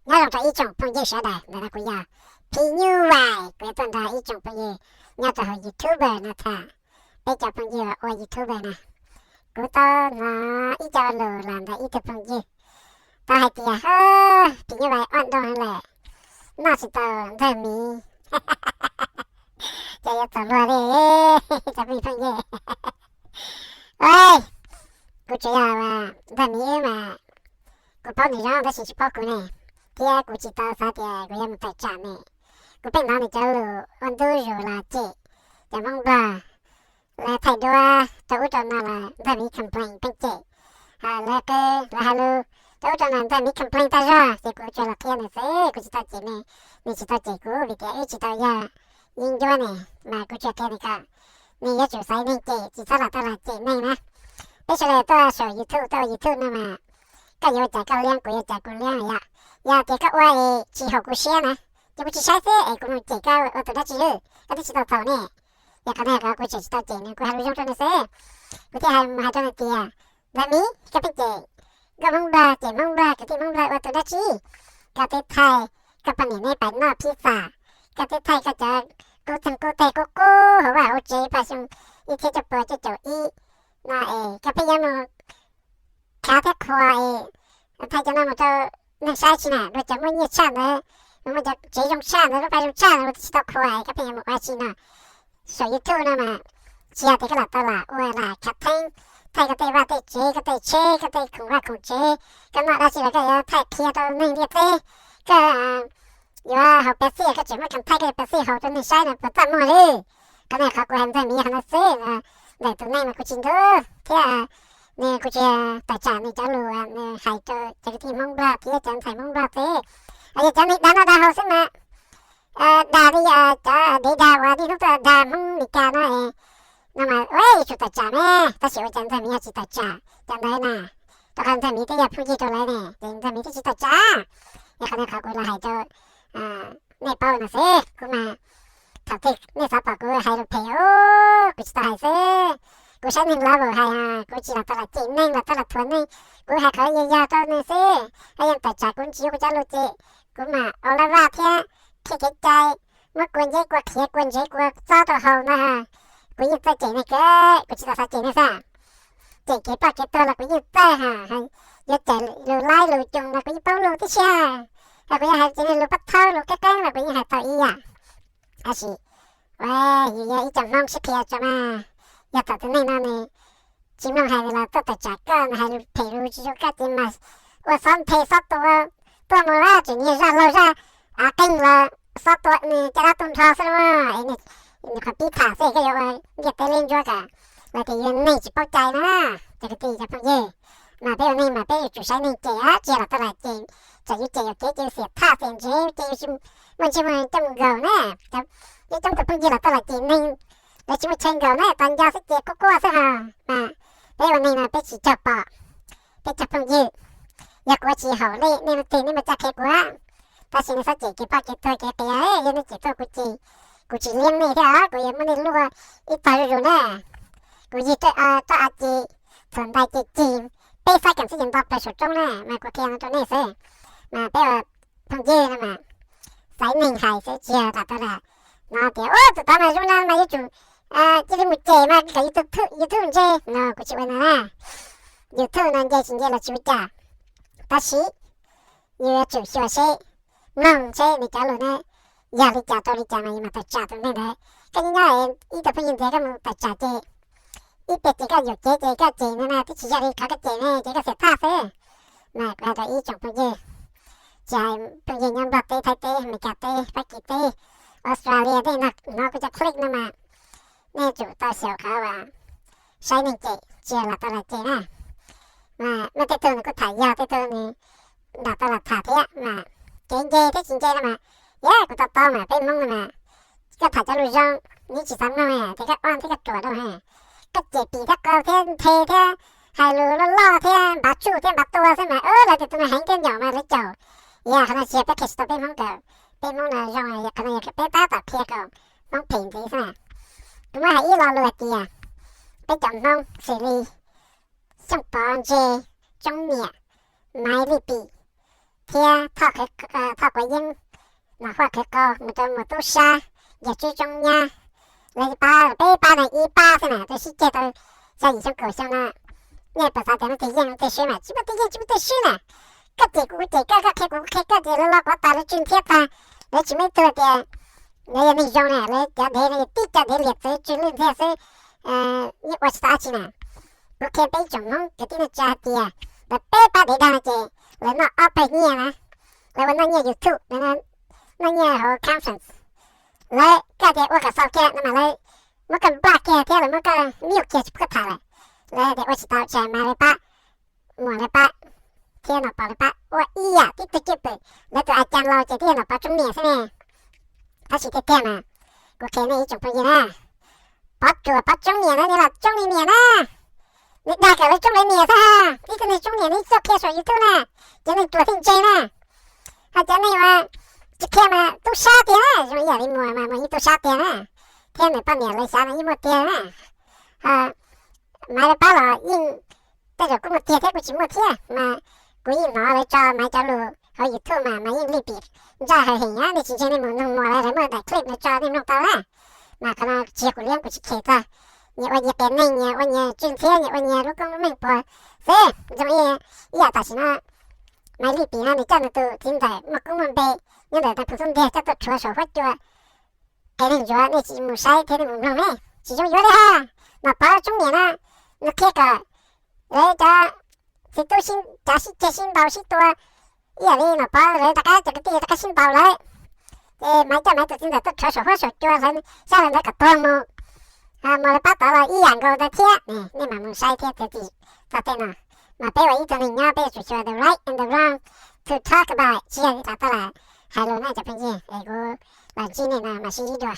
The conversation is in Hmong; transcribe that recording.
Nyob zoo rau ib tsoom phooj ywg sawv daws, ntawm no kuv yog Phim Nyuj Vais, kuv yuav tuaj nrog ib tsoom phooj ywg nyob rau hauv YouTuber no tham. Peb cov phooj ywg ua YouTuber na, kuv tau hnov ib co lus los ntawm ib tug phooj ywg tau hais tias, Phim Nyuj Vais ua nroo lawm, noj tsis tau ntawg miv. Ces yuav txaus luag li, cov phooj ywg. Kuv tsuas yog ntawg miv mas kuv paub nws zoo tab sis tsis paub kuv ne, thiab kuv tsis tau xav tias kuv yuav mus tawm tsam ne. Kuv pheej hnov nws cov lus ua ntu zus los cem cov Hmoob Nplog, lawv thaij duab rau ub rau no los ntawg miv complain pheej cem, lawv qw, lawv hais lus rau ub rau no ntawg miv complain tag zog, ces kuv tsuas los qhia nws xwb, kuv tsis tau cem nws, nws tsis tau cem kuv vim tias wb tsis tau yog yeeb ncuab ne, mas kuv tsuas qhia nws kom nws yuav tsum xaiv neeg cem, tsis txhob los tau los cem neeg na. Peb sawv daws tuaj saum YouTube, tuaj ua YouTube no mas koj yuav ua cas koj liab, kuv yuav ua cas kuv liab yom. Yog tias koj ua es tsis haum kuv siab na, ces kuv tsis saib xwb es kuv mus cem koj ua tus dab tsi, koj twb tsis tau txhaum ne. Yog qhov no kuv tseem tsis tau cem nws, kuv hais lus zoo rau nws xwb. Kuv thiaj hais mus hais rau nws tias, ntawg miv, koj pheej cem nkauj Hmoob Nplog, cem Hmoob Nplog, kwv tij Hmoob Nplog ua tus dab tsi? Koj twb thaij koj poj niam neb pais noj pizza, koj twb thaij koj cov kub txeeg kub teg qub qub hauv vaj hauv tsev paj xyoo ib txhiab cuaj pua cuaj caum ib no es koj pheej yuav mus khav thiab qhuas es thaij cov no mus rau neeg saib tsi na, luag cov muaj nyiaj tshaj ntawd, luag muaj cov tsev zoo tshaj ntawd, lub paj zoo tshaj ntawd, luag twb tsis tau qhuas es koj pheej yuav mus ua tsi no. Saum YouTube no mas tsis yog tias koj lam tau lam ua lam khav theeb, thaij koj tej vaj tej tsev, koj tej tsheb, koj tej khoom vaj khoom tsev, koj noj dab tsi los koj yuav thaij qhia rau neeg ntiaj teb. Koj yuav haus Pepsi, koj tseem muab khoom thaij koj Pepsi haus rau neeg saib no puas txaj muag li? Qhov no qhov kuv hais ntawg miv qhov no xwb, ntawm tus neeg mas kuv tsis ntub thiab, nws kuv tsis tawm tsam nws cov lus nws hais rau cov kwv tij Hmoob Nplog thiab cov ntxhais Hmoob Nplog xwb. Yog cov neeg dag noj dag haus xwb mas, dag li cov dev dag uas niaj hnub tuaj dag Hmoob Meskas no, no mas ua yuav tsum tawm tsam ne, tab sis ua cas ntawg miv ho tsis tawm tsam cov ntawd na? Rau qhov ntawg miv twb yog phooj ywg rau lawv ne, ces ntawg miv twb tsis tawm tsam. Es qhov no qhov kuv los hais rau nej paub no xwb, kuv mas thaum twg nej xav pom kuv hais lus phem, kuv tsis tau hais xwb. Kuv saib neeg lawv hais, kuv tsis los tau lam cem neeg los tau lam thuam neeg, kuv hais qhov yog yog rau nws xwb. Yog yeej tawm tsam kuv ntsis kuv cov lus ces kuv mam ua laj vaj thiab qhia kev cai, muab kua nceb kua qhiav kua ntsev kua txob rau haus ntag. Kuv yeej txawj cem neeg kawg, kuv tsis tau xav cem neeg xwb. Cem kev ploj kev tuag los kuv yeej txawj ha, yuav cem lus laib lus coos los kuv yeej paub lus tib si ha. Kuv yuav hais cem lus pab thaub lus qeeb qeeb los kuv yeej hais tau ib yam. Tab sis yus yog ib co Hmoob sib qhia tso mas, yog thaum tus neeg no nws tsis mloog hais los tuaj tawm tsam koj, nws hais lus phem lus tsis zoo koj ces mas ua xob nthe xob tua tuaj mus lawm, tseem niag zaj laug zaj av qeeg los xob tua nws caj dab tu nrho xwb los es nws qhov pib tham xwb koj yuav ua ntiaj teb liab ntsuab kam los tias yog neeg tsis paub cai na. Cov kwv tij cov phooj ywg, mas peb ua neeg mas peb yuav tsum saib neeg cem, tsis yog los tau los cem, tsam yus cem yuam kev ces yus xiam thaj xiam ntsev ces yus tsis muaj ntsej muag coj mus nkaus na. Ib coob tus phooj ywg los tau los cem neeg, lawv tsis muaj chaw nkaus na, tos nco xwb ces quaj quaj xwb ho. Mas peb ua neeg no peb tsis cog pom peb cov phooj ywg. Yog kuv ua tsis haum li nej leej twg nej muaj caj qhia kuv, tab sis nej txhob cem kev ploj kev tuag kev qias, yog nej cem tuaj kuv ces kuv tsis liab nej thiab os, kuv yuav muab nej luaj ib tog zuj zus na. Kuv yig roj av ces, txhuam ntais ces cig peb xab keem xwb ces nto plaws saum roob na, mas kuv qhia no rau nej xwb. Mas peb ua phooj ywg no mas xaiv neeg hais xwb, tsis yog lam tau lam hnov tias ua tus tod mas zoo no mas yuav tsum cia li mus cem mas kom YouTube, YouTube nce no, kuv tsis ua no na. YouTube no nce tsis nce los tsis ua cas, tab sis yus yuav tsum xyuas seb, mloog seb nws cov lus na yog li cas rau li cas mas yus mam tawm tsam tus neeg ntawd. Koj nyob nyob ib tug phooj ywg ntiav koj mus tawm tsam ces ib pliag ces koj yuam kev ces koj cem nws na twb tsis yog li qhov koj cem ne ces koj xiam thaj xwb. Mas kuv hais rau ib tsoom phooj ywg, tsis hais phooj ywg nyob Nplog teb, Thaib teb, Amelikas teb, Fab Kis teb, Australia teb, hnov kuv cov clip no mas nej tsum tau xyaum qhov uas saib neeg cem tsis yog lam tau lam cem na. Mas muaj tej tug nws kuj tham yog, tej tug nws lam tau lam tham thiab mas kev nce thiab tsis nce no mas, yog kuv to taub mas peb Hmoob no mas koj tham cov lus zoo, nws tsis xav mloog tias koj ob thiab koj ruam dua. Koj cem pim thiab qau thiab nthe thiab hais lus loj loj thiab npav tsuj thiab npav tua xwb mas lawv tias tus no heev kawg ncaum mas lawv caum. Yog qhov no tsis yog peb qhia tsis tau peb Hmoob kom peb Hmoob no zoo, qhov no yog peb tab tom qhia kom Hmoob phem ntxiv xwb na. Kuv muab hais ib lo lus hais tias peb cov Hmoob xws li Xyooj Pov Ntse, Tsoob Niam, Maiv Lij Pim, thiab Thoj Quav Yeeb, Nom Huaj Qhwv Qau, mus rau Muas Tub Sab, Yawg Tswb Tsoob Nyab, lawv pab, peb pab no ib pab xwb na, tau sib ceg tau xya yim xyoo kaum xyoo no. Nej puas xav tias muaj tej yeej tej swb mas tsis muaj tej yeej tsis muaj tej swb na. Koj cem kuv kuv cem koj, koj qhia kuv kuv qhia koj ces lawv lo quav tas lawv tsw ntxhiab tag, lawv tsis muaj ib tug tias lawv yog neeg zoo na, lawv cov dev no yog tib co dev liam txwv tsw lwj ntxiag xwb, yeej ua tsis tau dab tsi na. Kuv qhia peb ib tsoom Hmoob kwv tij neej tsa hais tias lawv peb pab dev dag no ces lawv noj ob pawg nyiaj na, lawv ua noj nyiaj YouTube, lawv noj nyiaj hauv conference, lawv koj tias ua kom xaus kiag no mas lawv muab koj nplaj kiag thiab lawv muab koj mute kiag tsis pub koj tham lawm. Lawv tias ua tsis tau, tsam mas lawv pab, muam lawv pab thiab Nom Pov lawv pab ua ib yam tib tug cwj pwm, lawv tus a cai laus ces twb yog Nom Pov tsoob niam xwb ne. Tab sis tiag tiag mas kuv qhia nej ib tsoom phooj ywg na, Pov Ruam Pov tsoob niam na, nej los tsoob li niam na, nej dag kom lawv tsoob lawv niam xwb. Ib tug neeg tsoob niam nej txawj qhia saum YouTube na, cov neeg ruam thiaj ntse na. Ho cov neeg uas tsis qhia mas tub sab tiag na, zoo ib yam li muam mas muam yeej tub sab tiag na, thiab nws poj niam lawv xav no yeej muaj tiag na. Maiv lawv pab los yeej tej zaum kuj muaj tiag thiab kuj tsis muaj thiab mas, kuv yeej hnov lawv tso Maiv cov lus hauv YouTube mas Maiv yeej lij pim ntsaj hawm heev na, nej tsis ntseeg nej mus noog muam lawv, lawv muaj daim clip no tso nej mloog tau na. Mas qhov no tsis yog kuv liab kuv tsis khem txog, nyias ua nyias qias neeg, nyias ua nyias tswj ntxhiab, nyias ua nyias lub koob lub meej puas xwb. Zoo ib yam tam sim no Maiv lij pim no nws coj nws tus txiv ntxawm muaj koob muaj npe nyob ntawm tag phu xub ntiag coj tuaj rhuav saum huab cua, qias neeg ntsuav, nej tsis mus saib thiab nej mus mloog ne, tsis zoo yuav li ha. Mas Pov tsoob niam na, nws qhia kom lawv cov txiv tub sib cav sib ceg sib ntaus sib tua ib yam li Nom Pov lawv rov qab cov kwv tij rov qab sib ntaus lawm. Ces Maiv coj Maiv tus txiv ntxawm tuaj rhuav saum huab saum cua hlawv, xyab hlawv ntawd kom tuag mus. Muam lawv pab tod los ib yam nkaus ntawd thiab, nej mam mus saib thiab txawv txim txog tej no. Mas peb ua ib tug neeg nyob peb yuav tsum xyuas the right and the wrong to talk about, tsis yog li tas taj las hais lus na cov phooj ywg, es kuv los ntsib nej no mam sib ntsib dua.